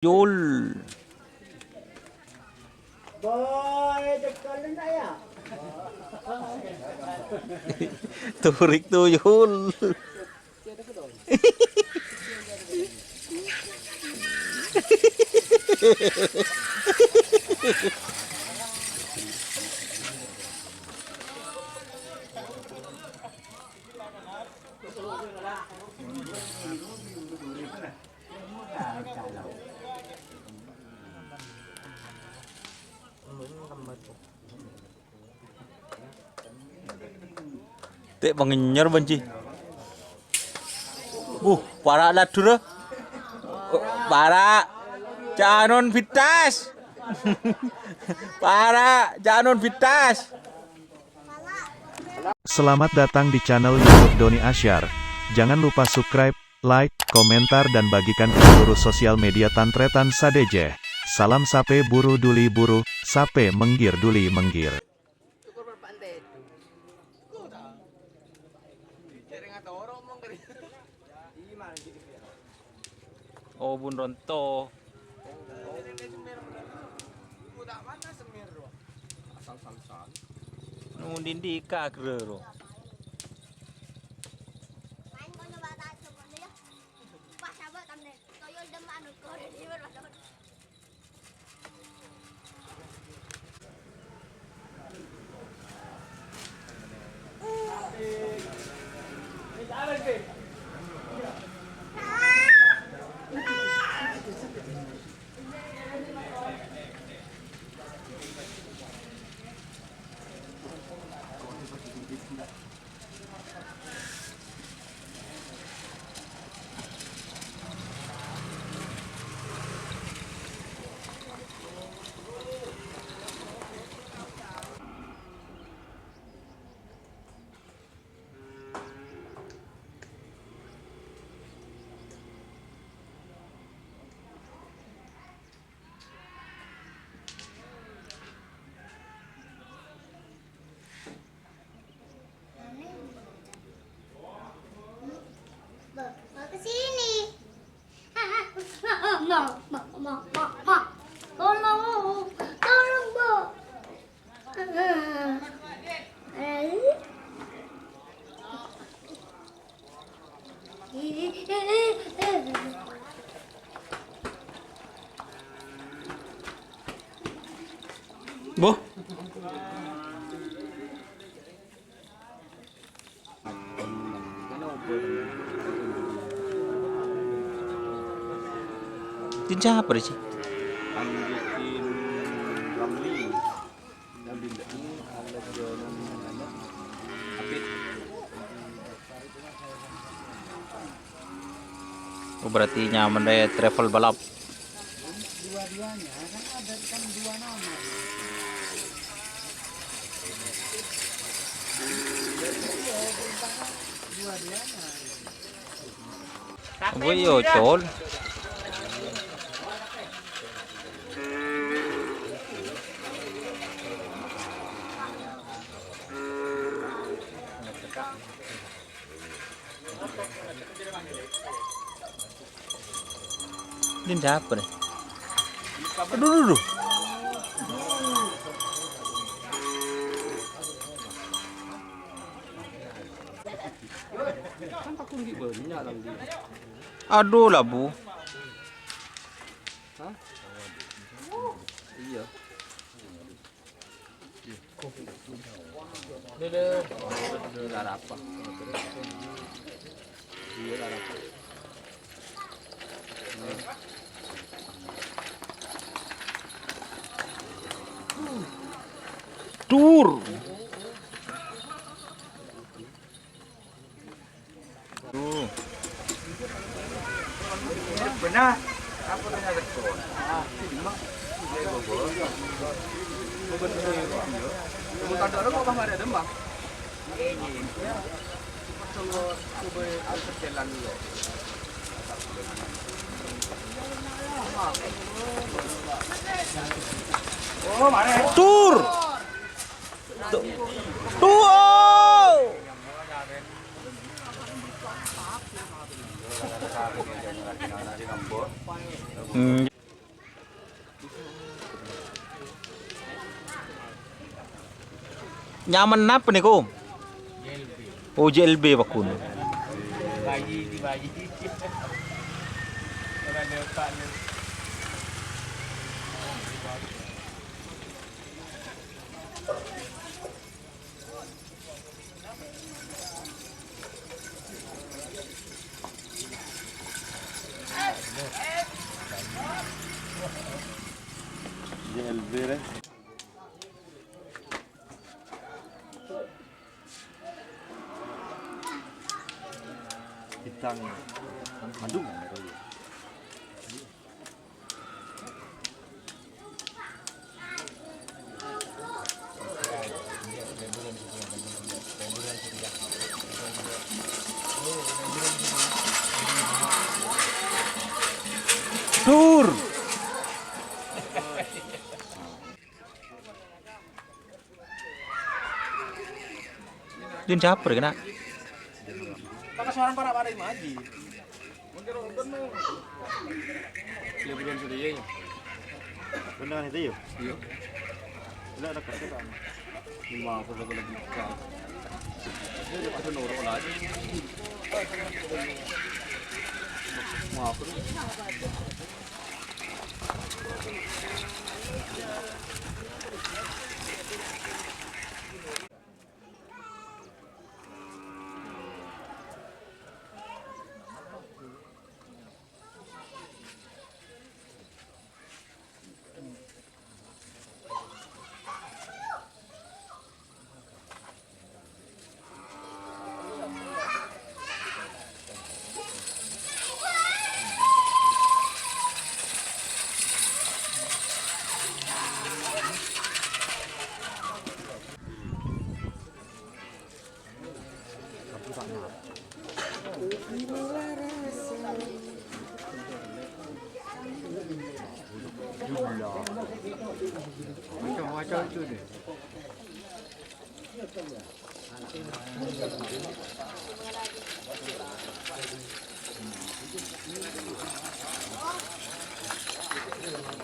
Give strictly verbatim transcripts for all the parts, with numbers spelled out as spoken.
Yul. Torik tuyul. Tè' pangènyèr, Banji. Wuh, para' laddur, eh. Para'. Canon bitas. Para', canon bitas. Selamat datang di channel YouTube Doni Asyar. Jangan lupa subscribe, like, komentar, dan bagikan ke seluruh sosial media Tan Tretan sadhâjâ. Salam sapè buru duli buru, sapè menggir duli menggir. Oh, bun ronto. Nunggu dindi kagrero. Bawa ke sini. Ma, ma, ma, ma, ma. Tolong, tolong, Bu. Bu. Din sapa sih? Oh, berarti nyaman deh travel balap. Gue yo col. Ini siapa nih? Aduh, aduh, aduh. Aduh, labu. Hah? Iya. Dur. Benar. Apa tanya betul? Tur. Tu-, tuh. Hmm. Nyamana napa nèko? Oh, J L B, paggun. J L B rè. Bintang. Aduh. Dur. Jun caper kena. Pakai suara para-para imaji. Liburan sedih ya. Beneran itu ya? Iya. Enggak ada kerja kan? Lima puluh lebih. Jadi pada norok lagi. Maaf.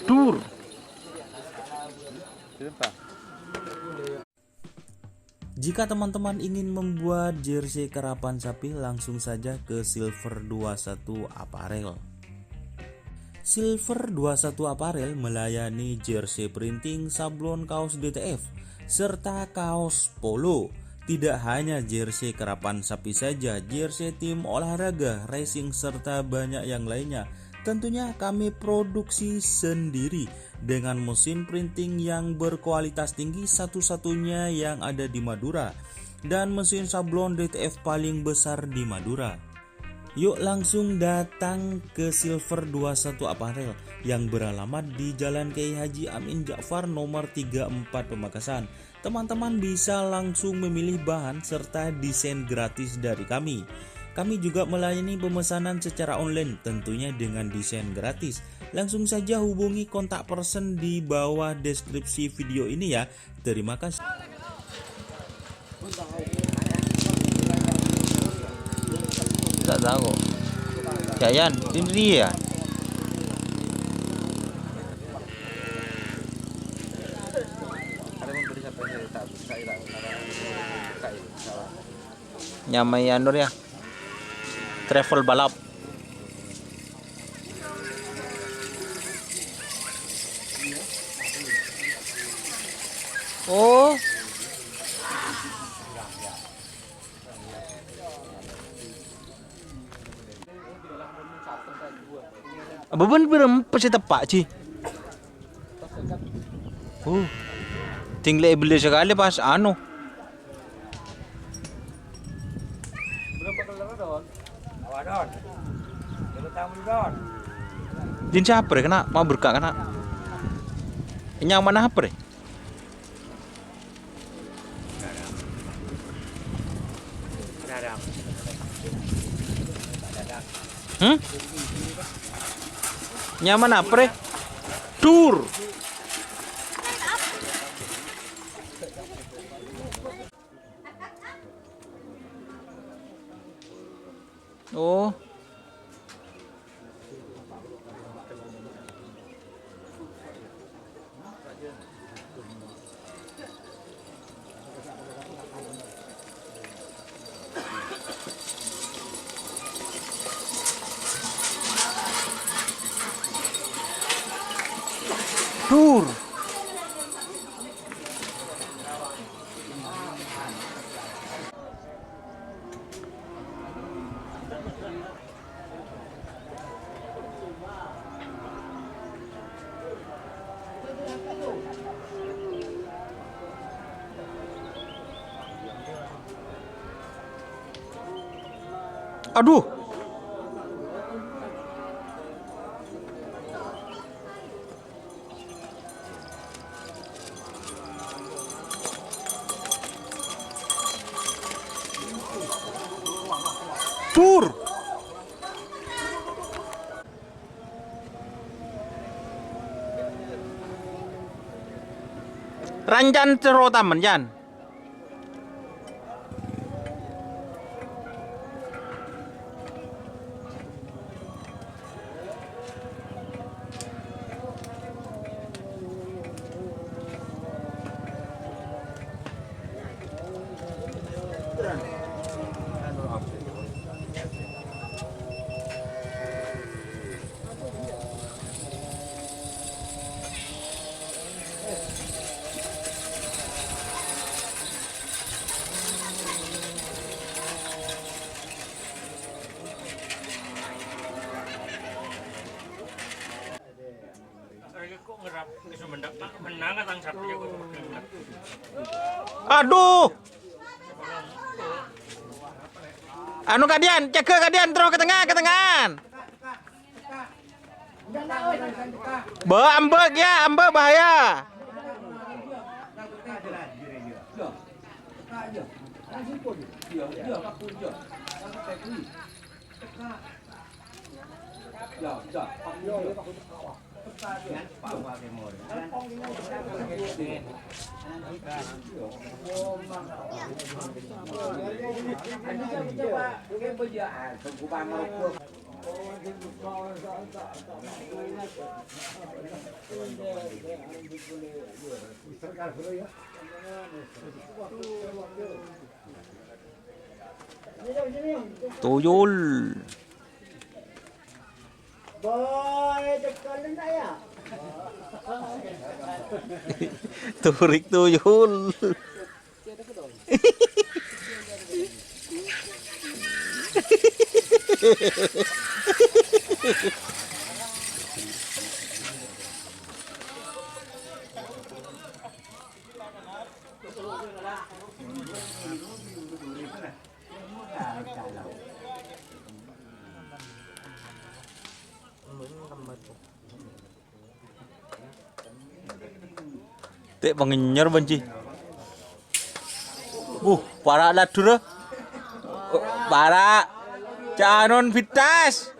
Dur. Jika teman-teman ingin membuat jersey karapan sapi, langsung saja ke Silver dua satu Apparel. Silver dua satu Apparel melayani jersey printing, sablon kaos D T F, serta kaos polo. Tidak hanya jersey karapan sapi saja, jersey tim olahraga, racing, serta banyak yang lainnya. Tentunya kami produksi sendiri dengan mesin printing yang berkualitas tinggi, satu-satunya yang ada di Madura, dan mesin sablon D T F paling besar di Madura. Yuk langsung datang ke Silver dua satu Apparel yang beralamat di Jalan Kiai Haji Amin Ja'far nomor tiga empat Pamekasan. Teman-teman bisa langsung memilih bahan serta desain gratis dari kami. Kami juga melayani pemesanan secara online, tentunya dengan desain gratis. Langsung saja hubungi kontak person di bawah deskripsi video ini ya. Terima kasih. Tak tahu. Cak Yan, ini dia. Nyamai anu ya. Travel balap. Oh. Bâbâna bârâmpa sè teppa', Ji? Uh. Tinggal beli sekali pas anu. Din siapa rè kena? Mau berkah kena? Nyamana apa rè? Hmm? Nyamana apa rè? Dur. Oh. Dur. Aduh. Dur. Rancan sero tamen, Jan. Aduh. Anu, Kadian, cegah Kadian, terus ke tengah, ke tengah. Ba, ambek ya, ambek bahaya. Tuyul. Turik tuyul. Te' pangenyer, Banji. Wuh, para' laddur, eh. Para' canon pitas.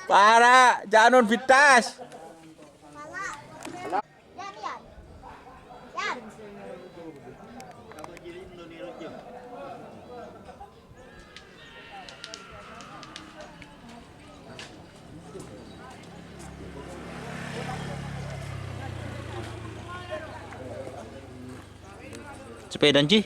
Para' canon pitas. Sepèdana, Ji.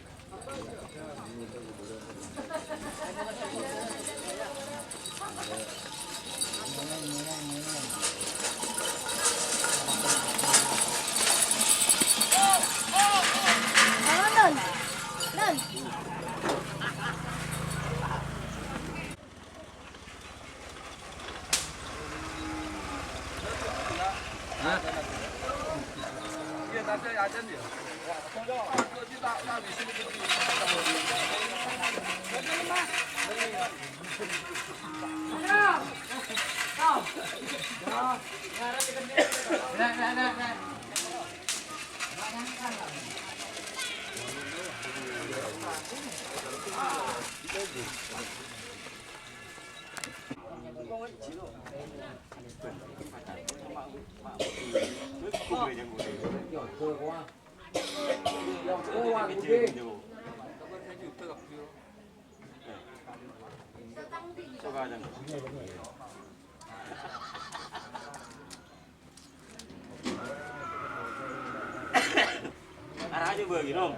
Ara aja bagi, Nom.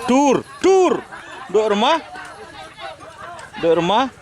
Dur, dur. Duk remma. Duk remma.